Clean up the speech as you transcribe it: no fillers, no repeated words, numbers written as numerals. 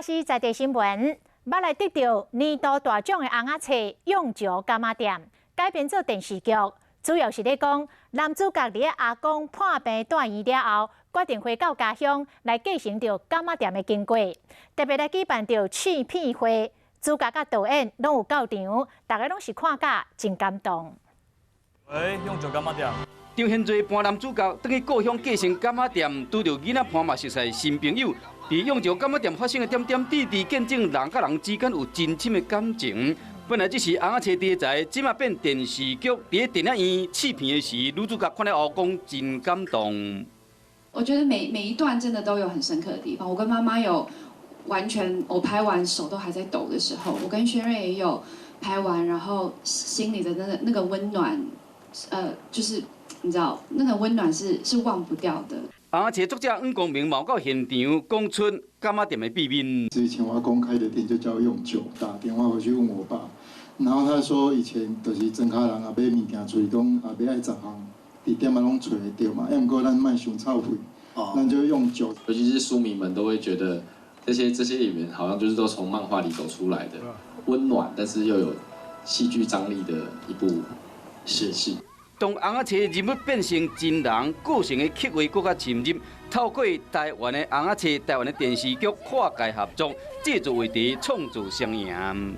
是在地新聞，欲來得著年度大獎的尪仔冊《用石柑仔店》改編做電視劇，主要是咧講男主角佇咧阿公破病蹛院了後，決定回到家鄉來繼承著柑仔店的經過，特別來舉辦著試片會，主角佮導演攏有到場，逐家攏是看甲真感動。喂，用石柑仔店。張賢瑞扮男主角，轉去故鄉繼承柑仔店，拄著囡仔伴嘛熟似新朋友。佇用石柑仔店發生的點點滴滴，見證人佮人之間有真深的感情。本來只是尪仔冊題材，這馬變電視劇。佇咧電影院試片的時，女主角看了後講真感動。我覺得每一段真的都有很深刻的地方。我跟媽媽有完全，我拍完手都還在抖的時候，我跟軒睿也有拍完，然後心裡的那個溫暖，就是你知道，那個溫暖是忘不掉的。尪仔冊作者黃光明嘛到現場講出柑仔店的秘密。之前我阿公開的店就叫用酒，打電話回去問我爸，然後他說以前就是莊跤人啊買物件出去講啊欲愛十項，佇店仔攏揣會著嘛，啊毋過咱莫傷臭屁，咱就用酒。尤其是書迷們都會覺得這些演員好像就是都從漫畫裡走出來的，溫暖但是又有戲劇張力的一部戲。當尪仔冊人物變成真人，個性的刻畫閣較深入。透過台灣的尪仔冊、台灣的電視劇跨界合作，製作話題創造雙贏。